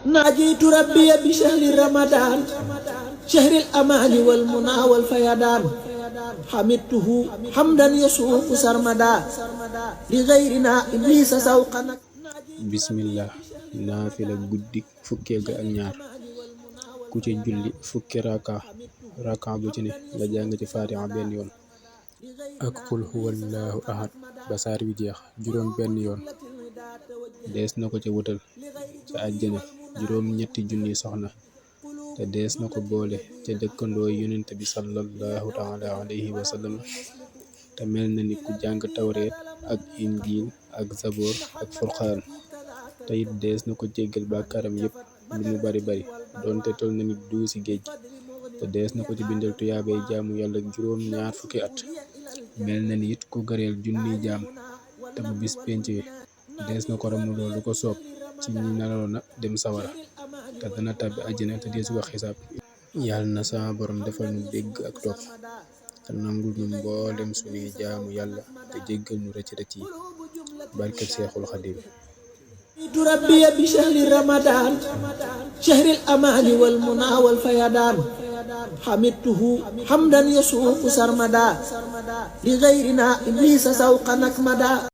ناجيت ربي بشهر رمضان شهر الأمان والمنى والفيضان حمدته حمدا يسوق سرمدا لغيرنا إبليس سوقا bismillah naafila guddi fukkeel ga ak ñaar ku ci julli fukki raka bu ci ne nga jàng ci faatiha benn yoon ak qul huwallahu ahad ba saar wi jeex juróom benn yoon. dees na ko ca wutal ca àjjana juróom ñetti junni soxna te dees na ko boole ca dëkkandoo yonent bi sallallahu taala alayhi wa sallam te mel na ni ku jàng tawreet ak injiil ak zaboor ak furqaan te it dees na ko jéggal bàkkaaram yépp lu mu bari bari doonte tol na nit duusi géej gi te dees na ko ci bindal tuyaabay jaamu yàlla juróom ñaar fukki at. mel na ni it ku gareel junniy jaam te bu bis penc dees na ko ramuloo lu ko soob ci ñi naroon na dem sawara te dana tàbbi àjjana te deesu ko xisaab. yàlla na sama borom defal nu dégg ak topp te nangul nu mboolem sunuy jaamu yàlla te jéggal nu rëcc rëcc yi barkeb Seexul Xadiim. ربي بشهر رمضان شهر الأمان والمنى والفيضان حمدته حمدا يسوق سرمدا لغيرنا إبليس سوقا نكمدا.